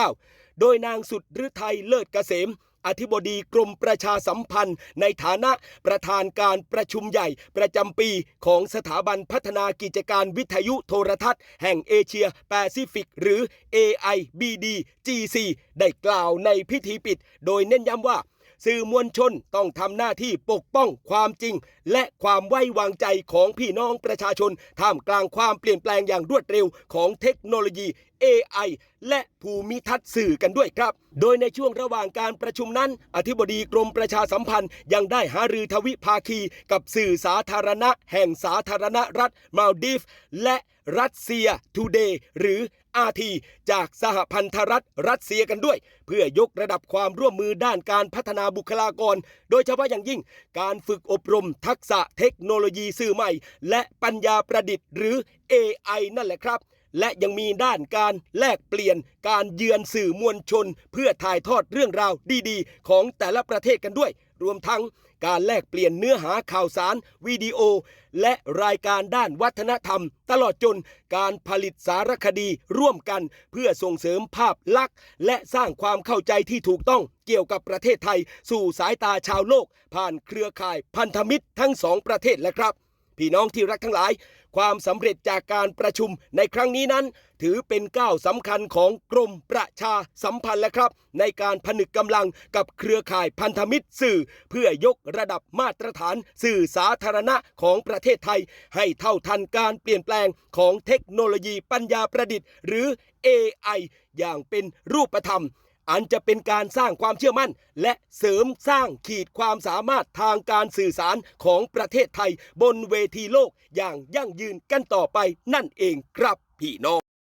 າ ໂດຍນາງ ສຸດฤທັຍ ເລີດກະເສມ ອະທິບໍດີກົມປະຊາສຳພັນ ໃນຖານະປະທານການປະຊຸມໃຫຍ່ປະຈຳປີຂອງສະຖາບັນພັດທະນາກິດຈະການວິທະຍຸໂທລະທັດແຫ່ງເອເຊຍແປຊີຟິກ ຫຼື ເອໄອບີດີຈີຊີ ໄດ້ກ່າວໃນພິທີປິດ ໂດຍເນັ້ນຢ້ຳວ່າ ສື່ມວນຊົນຕ້ອງທຳໜ້າທີ່ປົກປ້ອງຄວາມຈິງ ແລະ ຄວາມໄວ້ວາງໃຈຂອງພີ່ນ້ອງປະຊາຊົນ ທ່າມກາງຄວາມປ່ຽນແປງຢ່າງລວດເລັວຂອງເທັກໂນໂລຢີ ເອໄອ ແລະ ພູມິທັດສື່ກັນດ້ວຍຄັບ. ໂດຍໃນຊ່ວງລະຫວ່າງການປະຊຸມນັ້ນ ອະທິບໍດີກົມປະຊາສຳພັນຍັງໄດ້ຫາລືທະວິພາຄີກັບສື່ສາທາລະນະແຫ່ງສາທາລະນະລັດມາລດີຟ ແລະ ຣັດເຊຍທູເດ ຫຼື ອາທີ ຈາກສະຫະພັນທະລັດຣັດເຊຍກັນດ້ວຍ ເພື່ອຍົກລະດັບຄວາມຮ່ວມມືດ້ານການພັດທະນາບຸກຄະລາກອນ ໂດຍສະເພາະຢ່າງຍິ່ງການຝຶກອົບຮົມທັກສະເທັກໂນໂລຢີສື່ໃໝ່ ແລະ ປັນຍາປະດິດ ຫຼື ເອໄອ ນັ້ນແຫຼະຄັບ. ແລະ ຍັງມີດ້ານການແລກປ່ຽນການເຢືອນສື່ມວນຊົນ ເພື່ອຖ່າຍທອດເລື່ອງລາວດີໆຂອງແຕ່ລະປະເທດກັນດ້ວຍ ລວມທັງການແລກປ່ຽນເນື້ອຫາຂ່າວສານ, ວິດີໂອ ແລະ ລາຍການດ້ານວັດທະນະທຳ ຕະຫຼອດຈົນການຜະລິດສາລະຄະດີຮ່ວມກັນ ເພື່ອສົ່ງເສີມພາບລັກ ແລະ ສ້າງຄວາມເຂົ້າໃຈທີ່ຖືກຕ້ອງກ່ຽວກັບປະເທດໄທ ສູ່ສາຍຕາຊາວໂລກ ຜ່ານເຄືອຂ່າຍພັນທະມິດທັງສອງປະເທດແຫຼະຄັບ. ພີ່ນ້ອງທີ່ລັກທັງຫຼາຍ, ຄວາມສຳເລັດຈາກການປະຊຸມໃນຄັ້ງນີ້ນັ້ນ ຖືເປັນກ້າວສຳຄັນຂອງກົມປະຊາສຳພັນແຫຼະຄັບ ໃນການຜະນຶກກຳລັງກັບເຄືອຂ່າຍພັນທະມິດສື່ ເພື່ອຍົກລະດັບມາດຕະຖານສື່ສາທາລະນະຂອງປະເທດໄທ ໃຫ້ເທົ່າທັນການປ່ຽນແປງຂອງເທັກໂນໂລຢີປັນຍາປະດິດ ຫຼື ເອໄອ ຢ່າງເປັນຮູບປະທຳ ອັນຈະເປັນການສ້າງຄວາມເຊື່ອໝັ້ນ ແລະ ເສີມສ້າງຂີດຄວາມສາມາດທາງການສື່ສານຂອງປະເທດໄທ ບົນເວທີໂລກຢ່າງຢັ້ງຢືນກັນຕໍ່ໄປນັ້ນເອງຄັບພີ່ນ້ອງ.